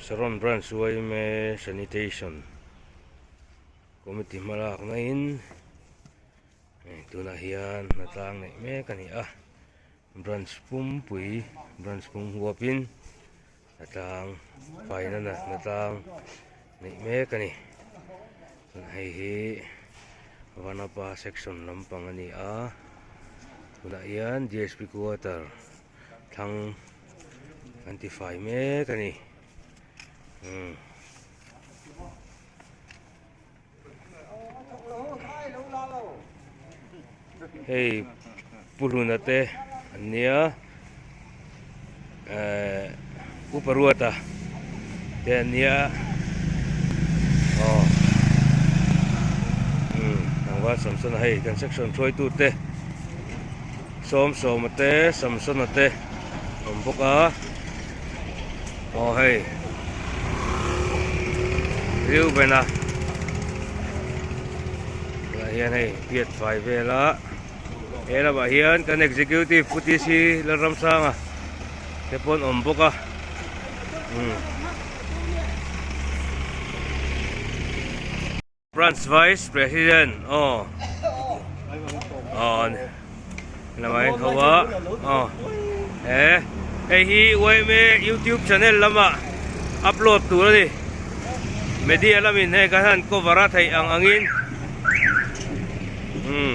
Saron Branch yma Sanitation Committee hma lakna in hei tunah hian hnatlang neih mek a ni a branch pumpui branch pum huapin hnatlang faina hnatlang neih mek a ni chuan hei hi Vanapa section lampang a ni a tunah hian D_S_P quarter thlang an ti fai mek a ni umm. Hei Pu Hluna te an nia ehh Pu Paruata te an nia aw umm tlangval Samsona hei kan section hruaitu te Sawmsawma te Samsona te awm bawk a aw hei Reuben-a tunah hian hei biat fai vel a he lamah hian kan executive Pu T C Lalramsanga te pawh an awm bawk a umm. Branch Vice President aw aw lamah hian ho a aw he hei hi yma youtube channel lamah upload tur a ni media lamin hei kan han cover a theih ang angin umm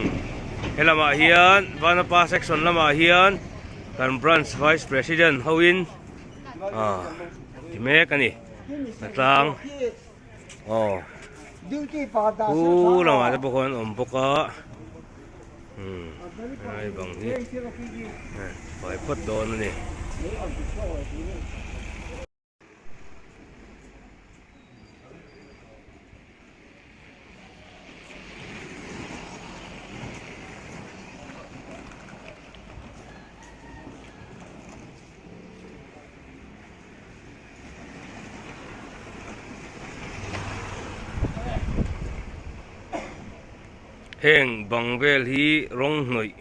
he lamah hian Vanapa section lamah hian kan Branch Vice President hoin ah ti mek a ni a tlang. Aw khu lamah te pawh khuan an awm bawk a umm helai bang hi fai phawt dawn a ni. Heng bang vel hi rawng hnawih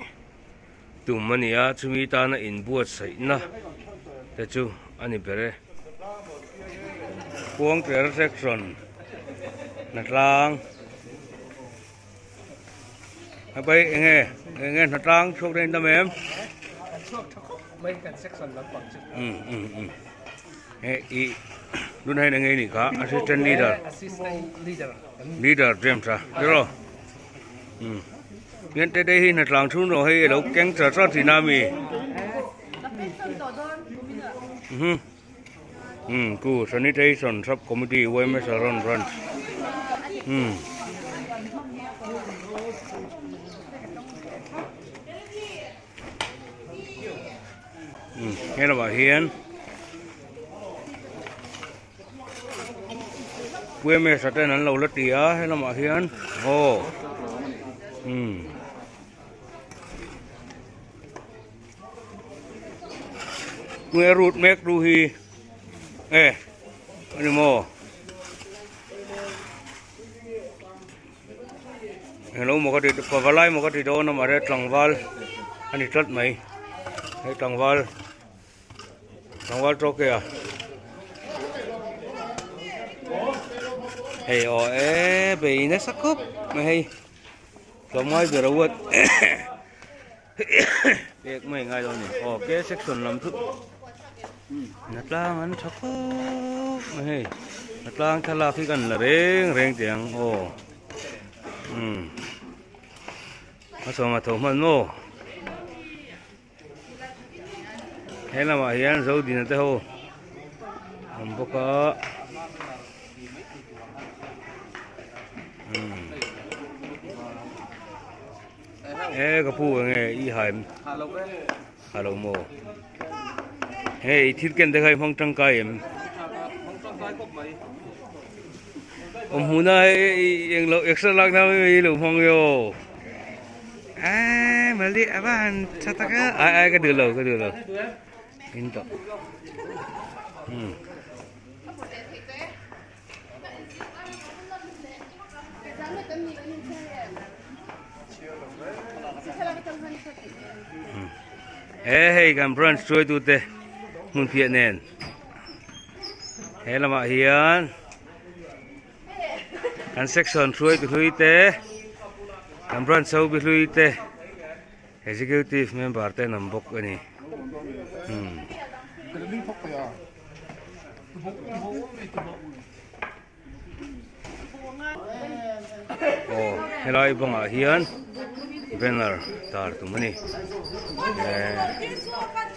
tum a ni a chumi tana inbuatsaihna te chu a ni ber e. Khuangcher section hnatlang hei enge enge hnatlang chhuak daih an tam em? Mai kan section lampang chu. Um um um he i tun hian enge nih kha assistant leader assistant leader leader James a tiraw um hian te te hi hnatlang chhung rawh hei alo keng char char thin a mi um um ku sanitation sub committee yma saron branch um. He lamah hian Puemesa ten an lo la ti a he lamah hian aw umm tunge rut mek tu hi e ani maw. Hello maw ka ti pavalai maw ka ti dawn a mahse tlangval a ni tlat mai hei tlangval tlangval tawk e a hei aw e bei nasa khawp mai hei tlawmngai ber a uat pek mai ngai lo a ni aw ke section lam chu hnatlang an tha khawp mai hei hnatlang thlalak hi kan la reng reng teh ang aw umm a sawma tho hman maw he lamah hian zodina te ho awm bawk a umm. E ka pu enge i hai ha lo maw hei i thil ken te kha i hmang tangkai em awm hmuna hei eng lo extra lak na mai lo hmang yo a mali a va han tha tak a ai ai ka duh lo ka duh lo in tawh um. He hei kan branch hruaitu te hmun phiah nen He lamah hian kan section hruaitu hlui te kan branch ho bi hlui te executive member te an awm bawk a ni. Umm. Aw helai bangah hian banner tar tum a ni eh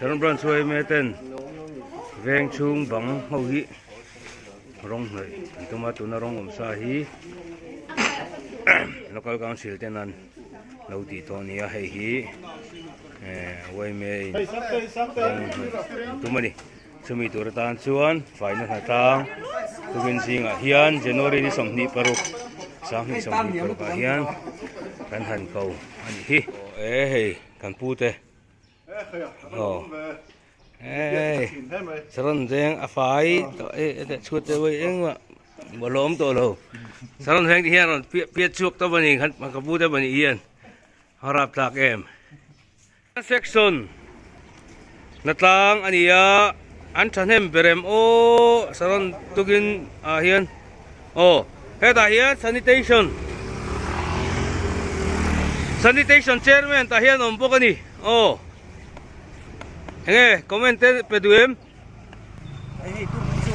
Saron branch yma ten veng chhung bang ho hi rawng hnawih an tum a tuna rawng awm sa hi local council ten an lo tih tawh a ni a hei hi eh yma in rawng hnawih an tum a ni. Chumi tur atan chuan faina hnatlang tukin zingah hian January ni 26 2026 ah hian kan han ko a nih hi. Aw e hei kan pu te aw hei saron veng a fai tawh e chhuat te pawh engmah bawlhhlawh awm tawh lo saron veng te hian rawn piat chhuak tawp a ni ka pu te pahnih hian a rapthlak em. Section hnatlang a ni a, an thahnem ber em aw saron tukin ah hian aw hetah hian sanitation sanitation chairman tah hian awm bawk a ni aw enge comment te pe duh em. Hei hei tu chu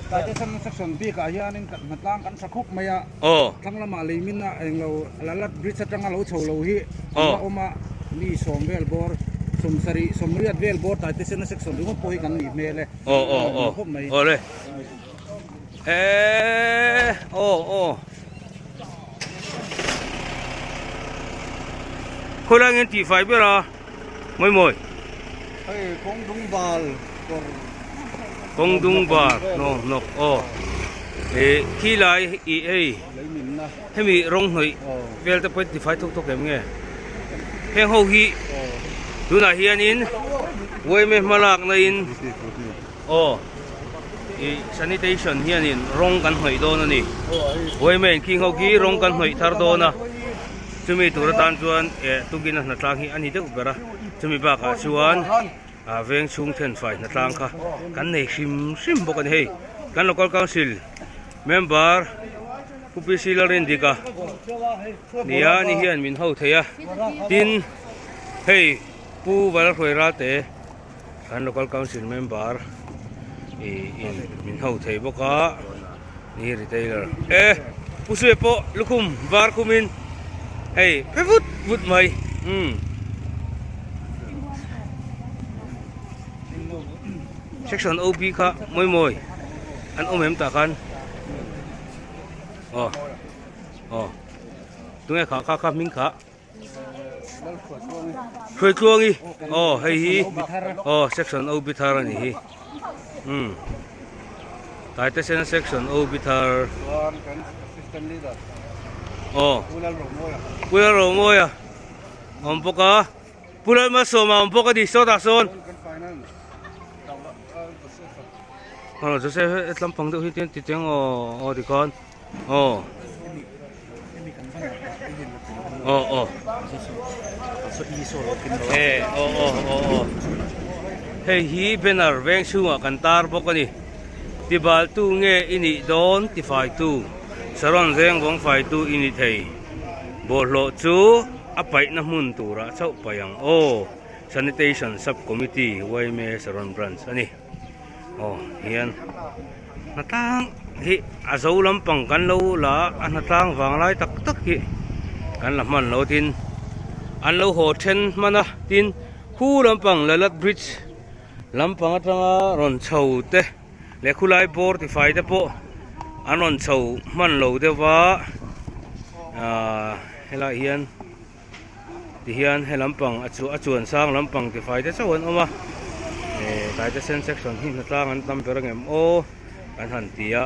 sanitation section bik ah hianin hnatlang kan tha khawp mai a thlang lamah leimin a englo Lalat bridge atanga lo chho lo hi an la awm a mi sawm vel bawr sawm sarih sawm riat vel bawr taite sena section ringawt pawh hi kan nih hmel e khawp mai. Khawilai nge an tihfai ber a? Mawi mawi. Hei kawng dung bal kawr. Kawng dung bal hnawk hnawk aw. E khi lai i hei hemi rawng hnawih vel te pawh tifai thawk thawk em nge. Heng ho hi tunah hianin yma hma lakna in aw i sanitation hianin rawng kan hnawih dawn a ni. Yma in khing ho khi rawng kan hnawih thar dawn a. Chumi tur atan chuan eh tukin a hnatlang hi a ni deuh ber a, chumi bakah chuan ah veng chhung thenfai hnatlang kha kan nei hrim hrim bawk a ni. Hei kan local council member Pu PC Lalrindika nia ni hian min ho thei a, tin hei Pu Valhruaira te kan local council member ih in min ho thei bawk a ni retailer e pu suia pawh lukhum var khumin hei phe vut vut mai umm section OB kha mawi mawi an awm em tah khan aw aw tunge kha kha kha hming kha. Hruaitluangi aw hei hi aw section OB thar a ni hi umm Taitesena section OB thar aw Pu Lalromawia awm bawk a Pu Lalmalsawma awm bawk a ni sawtah sawn aw Joseph hetlam pang deuh hi tian ti teng aw aw tikhan aw. Aw aw e aw aw aw aw hei hi banner veng chhungah kan tar bawk a ni tibaltu nge i nih dawn tifaitu saron veng vawng faitu i ni thei bawlhhlawh chu a paihna hmun turah chauh paih ang aw sanitation sub committee yma saron branch a ni. Aw hian hnatlang hi a zo lampang kan lo la a hnatlang vang lai tak tak hi kan la hman lo tin an lo haw then hman a tin khu lampang Lalat bridge lampang atanga rawn chho te leh khulai bawr tifai te pawh an rawn chho hman lo deuh va ahh helaiah hian. Tihian he lampang a chu a chuan sang lampang tifai te chauh an awm a eh tlai te sen section hi hnatlang an tam ber angem aw an han ti a.